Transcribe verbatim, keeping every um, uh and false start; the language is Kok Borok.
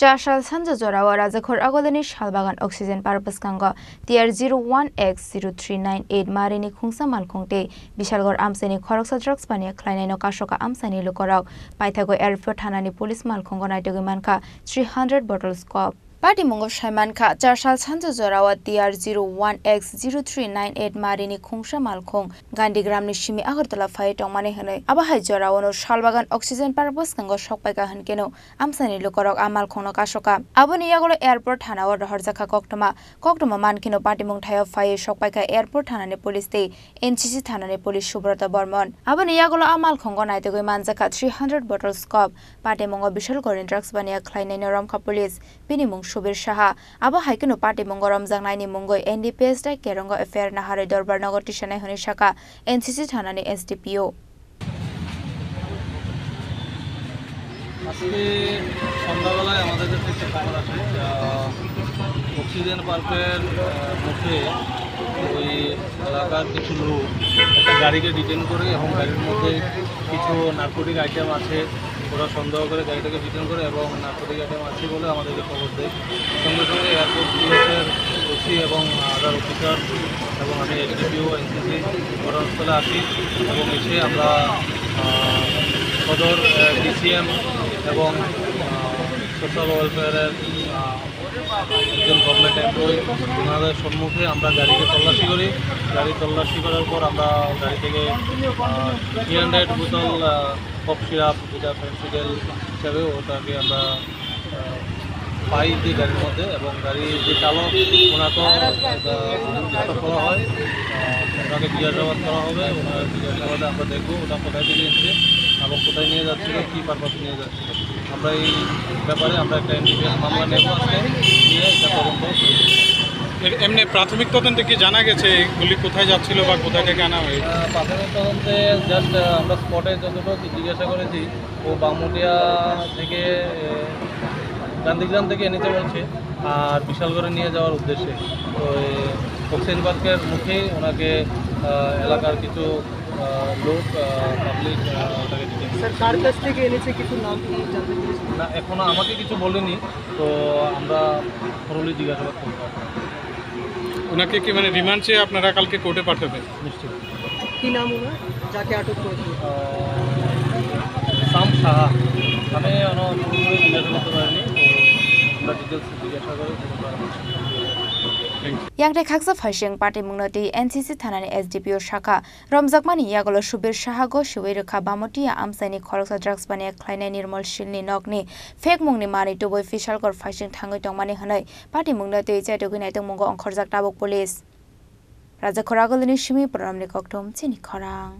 Chasal sanja jorao Rajakhor Agolini Salbagan Oxygen Park bwskango T R zero one X zero three nine eight marini khungsa malkhung tei Bishalgarh amchaini khoroksa drugs paniya khlainaino kasoka amchaini lukorok. Paithago airport thanani police malkhungo naitugwi mankha three hundred bottles kok. Patimungo saimankha, Chasal sanja jorao T R zero one X zero three nine eight marini khungsa malkhung Gandhigramni simi Agartala phai tongmani hwnwi. Abo hai joraono Salbagan Oxygen Park bwskango sokpaikha hwnkeno amchaini lukorok a malkhungno kasoka. Aboni yagulo airport thanao rohorjakha koktwma. Koktwma mankheno patimung thaio phaiwi sokpaikha airport thanani police tei N C C thanani police Subrata Bormon. Aboni yagulo a malkhungo naitugwi manjakha three hundred bottles kok. Patimungo Bishalgarhni drugs paniya khlainaino romkha police. Bini mung Subir Saha. Abo hai kheno patimungo romjaknaini mungwi N D P S dai Kerongo F I R naharwi Dorbar nogo tisanai hwnwi sakha N C C thanani S D P O. আজকে সন্ধ্যাবেলায় আমাদের কাছে একটা খবর আসে, আহ, অক্সিজেন পার্কের, আহ, মধ্যে ওই এলাকার কিছু লোক একটা গাড়িকে ডিটেন করে এবং গাড়ির মধ্যে কিছু নার্কোটিক আইটেম আছে, ওরা সন্দেহ করে গাড়িটাকে ডিটেন করে এবং নার্কোটিক আইটেম আছে বলে আমাদেরকে খবর দেয়। সঙ্গে সঙ্গে এয়ারপোর্ট পুলিশের ওসি এবং আদার অফিসার এবং আমি এসডিপিও, এনসিসি ঘটনাস্থলে আসি এবং এসে আমরা, আহ, সদর, আহ, ডিসিএম এবং, আহ, সোশ্যাল ওয়েলফেয়ারের, আহ, একজন গভর্নমেন্ট এমপ্লয়ি, ওনাদের সম্মুখে আমরা গাড়িকে তল্লাশি করি। গাড়ি তল্লাশি করার পর আমরা গাড়ি থেকে, আহ, থ্রি হান্ড্রেড বোতল, আহ, কফ সিরাপ, যেটা ফেন্সিডিল হিসাবে ওটাকে আমরা, আহ, পাই যে গাড়ির মধ্যে, এবং গাড়ির যে চালক, ওনার তো, আহ, আটক করা হয়। আহ, ওনাকে জিজ্ঞাসাবাদ করা হবে। ওনার জিজ্ঞাসাবাদে আমরা দেখবো ওটা কোথায় থেকে এসেছে এবং কোথায় নিয়ে যাচ্ছিল, কী পারপাসে নিয়ে যাচ্ছিল। আমরা এই ব্যাপারে আমরা একটা এনডিপিএস মামলা নেব আজকে, নিয়ে এটা তদন্ত শুরু করব। এর, এমনি প্রাথমিক তদন্তে কি জানা গেছে এগুলি কোথায় যাচ্ছিল বা কোথায় থেকে আনা হয়েছে? আহ, প্রাথমিক তদন্তে জাস্ট, আহ, আমরা স্পটে যতটুকু জিজ্ঞাসা করেছি, ও বামুটিয়া থেকে, আহ, গান্ধীগ্রাম থেকে এনেছে বলছে, আর বিশালগড়ে নিয়ে যাওয়ার উদ্দেশ্যে। তো এই অক্সিজেন পার্কের মুখেই ওনাকে, আহ, এলাকার কিছু, আহ, লোক, আহ, পাবলিক, আহ, ওটাকে ডিটেইন করে। স্যার, কার কাছ থেকে এনেছে কিছু নাম কি জানতে পেরেছেন? না, এখনো আমাকে কিছু বলেনি, তো আমরা থরোলি জিজ্ঞাসাবাদ করবো। ওনাকে কি মানে রিমান্ড চেয়ে আপনারা কালকে কোর্টে পাঠাবেন? নিশ্চয়ই। কি নাম ওনার, যাকে আটক করেছিল? আহ, সাম সাহা। আমি ওনার পুরোপুরি জিজ্ঞাসা করতে পারিনি, তো আমরা ডিটেলস জিজ্ঞাসা করে কোনো কারণ। Thank you. Yakni khaksa phaising patimungno twi N C C thanani S D P O sakha, romjakmani yagulo Subir Saha gosiwi rwkha Bamotiya amchaini khoroksa drugs paniya khlainai Nirmol Silni nokni phekmungni manwi tubui Fishalgarh phaising thangwi tongmani hwnwi patimungno twi chaitugwi naitokmungo ongkhorjak tabuk police. Raja Khoragulini simi Pranamni Kokthum chini khorang.